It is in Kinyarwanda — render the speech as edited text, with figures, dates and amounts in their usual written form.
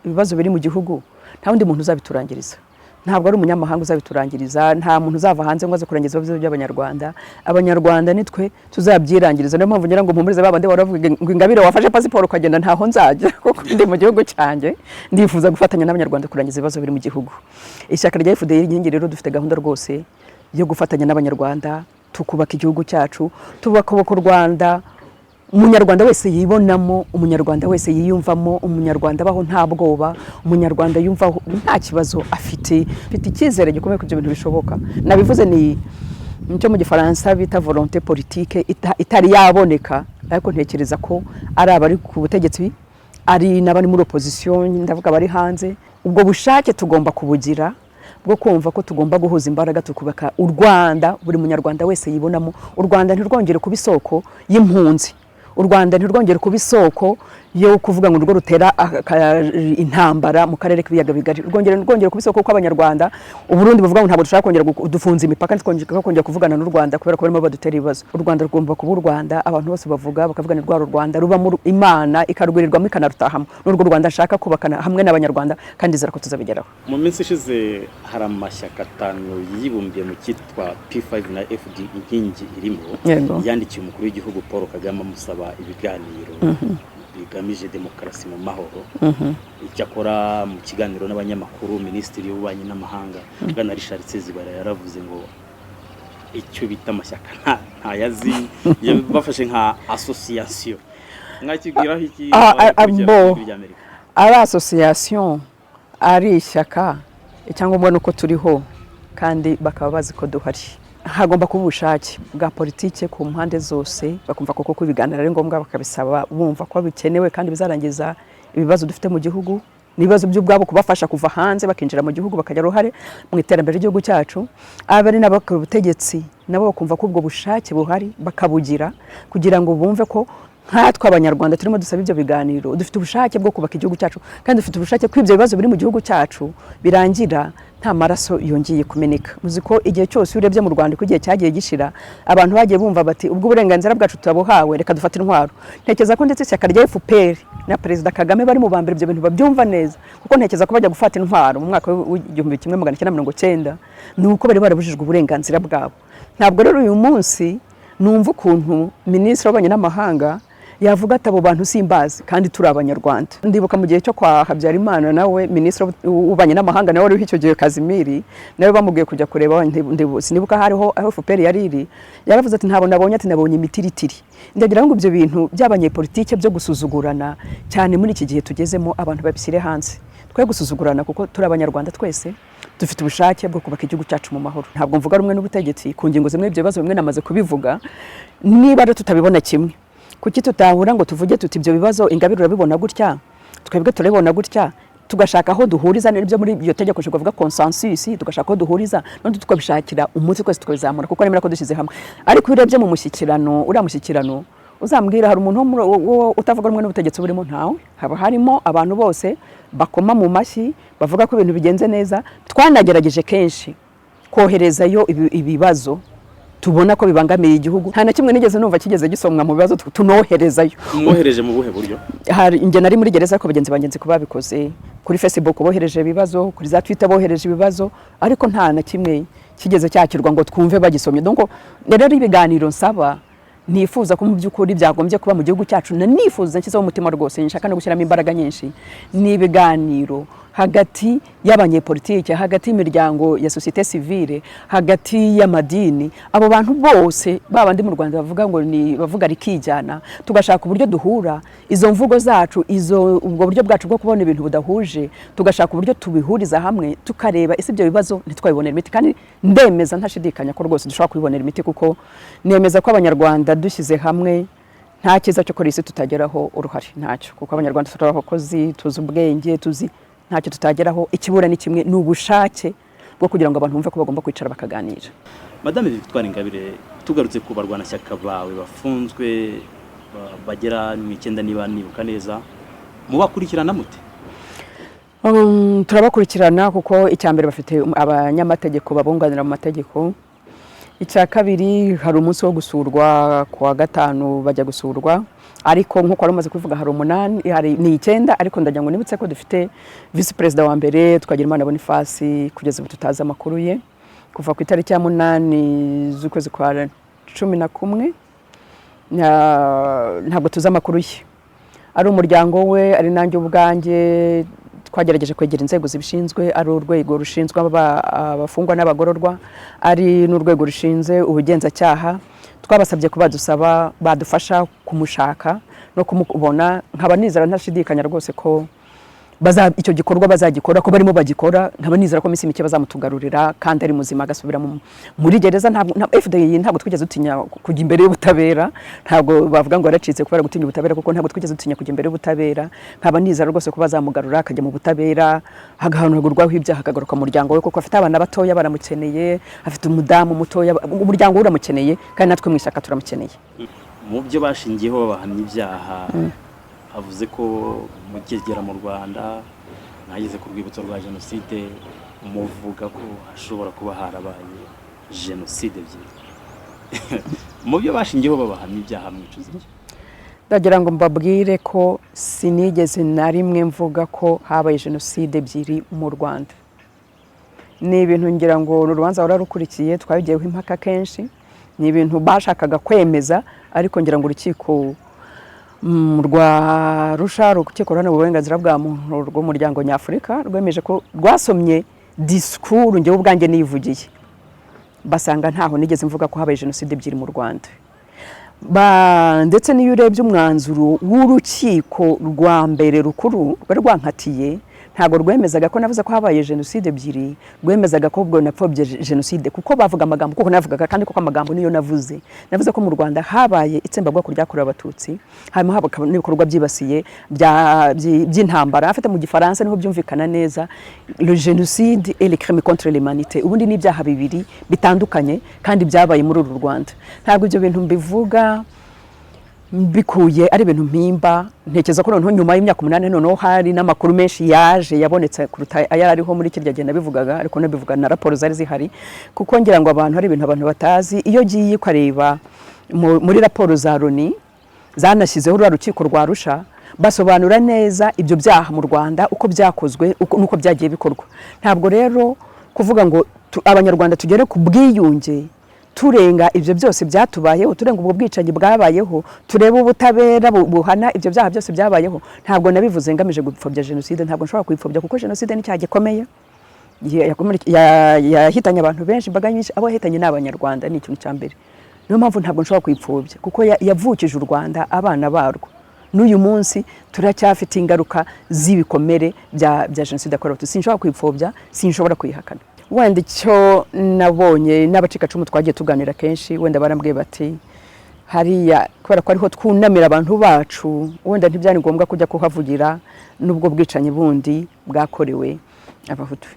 Ibibazo biri mu gihugu nta wundi muntu uzabiturangiriza, ntabwo ari umunyamahanga uzabiturangiriza, nta muntu uzava hanze ngo aze kurangiza ibibazo by'Abanyarwanda. Abanyarwanda nitwe tuzabyirangiriza. Niyo mpamvu ngira ngo mpumurize babandi baravuga ngo "Ingabire, wafashe pasiporo ukagenda." Ntaho nzajya kuko ndi mu gihugu cyanjye. Ndifuza gufatanya n'Abanyarwanda kurangiza ibibazo biri mu gihugu. Ishyaka rya FDU Inkingi rero dufite gahunda rwose yo gufatanya n'Abanyarwanda, tukubaka igihugu cyacu, tubaka u Rwanda Umunyarwanda wese yibonamo, Umunyarwanda wese yiyumvamo, Umunyarwanda abaho nta bwoba, Umunyarwanda yumva nta kibazo afite. Mfite icyizere gikomeye ko ibyo bintu bishoboka. Nabivuze, ni icyo mu Gifaransa bita volonté politique itari yaboneka, ariko ntekereza ko ari abari ku butegetsi, ari n'abari muri opposition, ndavuga abari hanze, ubwo bushake tugomba kubugira bwo kumva ko tugomba guhuza imbaraga tukubaka u Rwanda buri Munyarwanda wese yibonamo. U Rwanda ntirwongere kuba isoko y'impunzi, u Rwanda ntirwongere kuba isoko yo kuvuga ngo urwo rutera intambara mu karere k'Ibiyaga Bigari, rwongere kuba isoko kuko Abanyarwanda, Uburundi buvuga ngo ntabwo dushaka kongera dufunze imipaka, ntitwongere kongera kuvugana n'u Rwanda kubera ko barimo badutera ibibazo. U Rwanda rugomba kuba u Rwanda abantu bose bavuga, bakavuga ni rwa Rwanda rubamo Imana, ikarwirirwamo, ikanarutahamo. N'urwo Rwanda nshaka kubakana hamwe n'Abanyarwanda, kandi nizera ko tuzabigeraho. Mu minsi ishize hari amashyaka atanu yibumbiye mu cyitwa P5 na FD Inkingi irimo, yandikiye umukuru w'igihugu Paul Kagame amusaba ibiganiro bigamije demokarasi mu mahoro. Icyakora mu kiganiro n'abanyamakuru, Minisitiri w'Ububanyi n'Amahanga Bwana Richard Sezibera yaravuze ngo icyo bita amashyaka ntayazi, bafashe nka association. Mwakibwiraho iki abakurikirana Bo. Ijwi ry'Amerika? Ari association, ari ishyaka, icyangombwa ni uko turiho kandi bakaba bazi ko duhari. Hagomba kuba ubushake bwa politike ku mpande zose, bakumva koko ko ibiganiro ari ngombwa, bakabisaba bumva ko bikenewe kandi bizarangiza ibibazo dufite mu gihugu, n'ibibazo by'ubwabo kubafasha kuva hanze bakinjira mu gihugu, bakagira uruhare mu iterambere ry'igihugu cyacu. Abari n'abakora ubutegetsi nabo bakumva ko ubwo bushake buhari, bakabugira kugira ngo bumve ko nkatwe Abanyarwanda turimo dusaba ibyo biganiro dufite ubushake bwo kubaka igihugu cyacu, kandi dufite ubushake ko ibyo bibazo biri mu gihugu cyacu birangira nta maraso yongeye kumeneka. Muzi ko igihe cyose iyo urebye mu Rwanda uko igihe cyagiye gishira, abantu bagiye bumva bati ubwo uburenganzira bwacu turabuhawe, reka dufate intwaro. Ntekereza ko ndetse ishyaka rya FPR na Perezida Kagame bari mu ba mbere ibyo bintu babyumva neza, kuko ntekereza ko bajya gufata intwaro mu mwaka w'1990 ni uko bari barabujijwe uburenganzira bwabo. Ntabwo rero uyu munsi numva ukuntu Minisitiri w'Ububanyi n'Amahanga yavuga ati "Abo bantu simbazi" kandi turi Abanyarwanda. Ndibuka mu gihe cyo kwa Habyarimana, nawe Minisitiri w'Ububanyi n'Amahanga nawe wariho icyo gihe, Kazimiri, nawe bamubwiye kujya kureba, sinibuka hariho aho FPR yari iri, yaravuze ati "Ntabwo nabonye", ati "Nabonye imitiritiri." Ndagira ngo ibyo bintu by'abanyepolitike byo gusuzugurana cyane muri iki gihe tugezemo, abantu babishyire hanze. Twe gusuzugurana kuko turi Abanyarwanda twese, dufite ubushake bwo kubaka igihugu cyacu mu mahoro. Ntabwo mvuga rumwe n'ubutegetsi ku ngingo zimwe, ibyo bibazo bimwe namaze kubivuga. Niba rero tutabibona kimwe, kuki tutahura ngo tuvuge tuti ibyo bibazo Ingabire urabibona gutya, twebwe turabibona gutya, tugashaka aho duhuriza n'ibyo muri iryo tegeko nshinga bavuga consensus, tugashaka aho duhuriza none tukabishakira umuti twese tukabizamura, kuko nemera ko dushyize hamwe. Ariko iyo urebye mu mushyikirano, uriya mushyikirano uzambwira hari umuntu utavuga rumwe n'ubutegetsi burimo? Ntawe. Haba harimo abantu bose bakoma mu mashyi, bavuga ko ibintu bigenze neza. Twanagerageje kenshi koherezayo ibibazo tubona ko bibangamiye igihugu, nta na kimwe nigeze numva kigeze gisomwa mu bibazo tunoherezayo. Mwohereje mu buhe buryo? Hari njye nari muri gereza, ariko bagenzi banjye nzi ko babikoze kuri Facebook, bohereje ibibazo kuri za Twitter, bohereje ibibazo, ariko nta na kimwe kigeze cyakirwa ngo twumve bagisomye. Donc rero ibiganiro nsaba, nifuza ko mu by'ukuri byagombye kuba mu gihugu cyacu, na nifuza nshyizeho umutima rwose, nshaka no gushyiramo imbaraga nyinshi, ni ibiganiro hagati y'abanyepolitike, hagati y'imiryango ya société civile, hagati y'amadini, abo bantu bose babandi mu Rwanda bavuga ngo ni bavuga rikijyana, tugashaka uburyo duhura izo mvugo zacu, izo ubwo buryo bwacu bwo kubona ibintu budahuje, tugashaka uburyo tubihuriza hamwe, tukareba ese ibyo bibazo ntitwabibonera imiti. Kandi ndemeza ntashidikanya ko rwose dushobora kubibonera imiti, kuko nemeza ko Abanyarwanda dushyize hamwe nta cyiza cyo kuri isi tutageraho uruhare, ntacyo, kuko Abanyarwanda turi abakozi, tuzi ubwenge, tuzi ntacyo tutageraho. Ikibura ni kimwe, ni ubushake bwo kugira ngo abantu bumve ko bagomba kwicara bakaganira. Madame Victoire Ingabire, tugarutse ku barwanashyaka bawe bafunzwe bagera mu 9 niba nibuka neza, mubakurikirana mute? Turabakurikirana kuko icya mbere bafite abanyamategeko babunganira mu mategeko. Icya kabiri, hari umunsi wo gusurwa, ku wa gatanu bajya gusurwa. Ariko nk'uko wari umaze kubivuga, hari umunani, hari ni icyenda, ariko ndagira ngo nibutse ko dufite visi perezida wa mbere, Twagirimana Boniface, kugeza ubu tutazi amakuru ye kuva ku itariki ya 8 z'ukwezi kwa 11. Ntabwo tuzi amakuru ye. Ari umuryango we, ari nanjye ubwanjye, twagerageje kwegera inzego zibishinzwe, ari urwego rushinzwe abafungwa n'abagororwa, ari n'urwego rushinzwe ubugenzacyaha. Twabasabye ko badusaba badufasha kumushaka no kumubona. Nkaba nizera ntashidikanya rwose ko icyo gikorwa bazagikora, ko barimo bagikora. Nkaba nizera ko iminsi mike bazamutugarurira kandi ari muzima, agasubira muri gereza. Ntabwo FDI ntabwo twigeze dutinya kujya imbere y'ubutabera. Ntabwo bavuga ngo yaracitse kubera gutinya ubutabera, kuko ntabwo twigeze dutinya kujya imbere y'ubutabera. Nkaba nizera rwose ko bazamugarura, akajya mu butabera, hagahanagurwaho ibyaha, akagaruka mu muryango we, kuko afite abana batoya baramukeneye, afite umudamu mutoya, umuryango we uramukeneye, kandi natwe mu ishyaka turamukeneye. Mu byo bashingiyeho babahamya ibyaha, avuze ko mugegera mu Rwanda mwageze ku rwibutso rwa jenoside, muvuga ko hashobora kuba harabaye jenoside ebyiri. Mu byo bashingiyeho babahamya ibyaha, mwicuza iki? Ndagira ngo mbabwire ko sinigeze na rimwe mvuga ko habaye jenoside ebyiri mu Rwanda. Ni ibintu ngira ngo uru rubanza wararukurikiye, twabigiyeho impaka kenshi. Ni ibintu bashakaga kwemeza, ariko ngira ngo urukiko rwa Arusha, urukiko ruharanira uburenganzira bwa muntu rw'umuryango nyafurika, rwemeje ko rwasomye disikuru njyewe ubwanjye nivugiye, basanga ntaho nigeze mvuga ko habaye jenoside ebyiri mu Rwanda. Ndetse n'iyo urebye umwanzuro w'urukiko rwa mbere rukuru rwari rwankatiye, ntabwo rwemezaga ko navuze ko habaye jenoside ebyiri, rwemezaga ko ubwo napfobye jenoside, kuko bavuga amagambo, kuko navugaga kandi koko amagambo niyo navuze. Navuze ko mu Rwanda habaye itsembabwoko ryakorewe Abatutsi, hanyuma haba n'ibikorwa byibasiye by'intambara. Afite mu Gifaransa niho byumvikana neza, le génocide et les crimes contre l'humanité. Ubundi ni ibyaha bibiri bitandukanye kandi byabaye muri uru Rwanda. Ntabwo ibyo bintu mbivuga mbikuye ari ibintu mpimba. Ntekereza ko noneho nyuma y'imyaka 8 noneho hari n'amakuru menshi yaje yabonetse kuruta ayari ariho muri kirya gihe nabivugaga, ariko nabivuga na raporo zari zihari, kuko ngira ngo abantu hari ibintu abantu batazi. Iyo ugiye ukareba muri raporo za Loni zanashyizeho ruriya rukiko rwa Arusha, basobanura neza ibyo byaha mu Rwanda uko byakozwe n'uko byagiye bikorwa. Ntabwo rero kuvuga ngo Abanyarwanda tugere ku bwiyunge turenga ibyo byose byatubayeho, turenga ubwo bwicanyi bwabayeho, turebe ubutabera buhana ibyo byaha byose byabayeho. Ntabwo nabivuze ngamije gupfobya jenoside. Ntabwo nshobora kuyipfobya, kuko jenoside ni icyaha gikomeye, yahitanye abantu benshi, imbaga nyinshi. Abo yahitanye ni Abanyarwanda, ni ikintu cya mbere. Niyo mpamvu ntabwo nshobora kuyipfobya, kuko yavukije u Rwanda abana barwo. N'uyu munsi turacyafite ingaruka z'ibikomere bya jenoside yakorewe Abatutsi. Sinshobora kuyipfobya, sinshobora kuyihakana. Wenda icyo nabonye, n'abacikacumu twagiye tuganira kenshi, wenda barambwiye bati hariya kubera ko ariho twunamira abantu bacu, wenda ntibyari ngombwa kujya kuhavugira n'ubwo bwicanyi bundi bwakorewe Abahutu.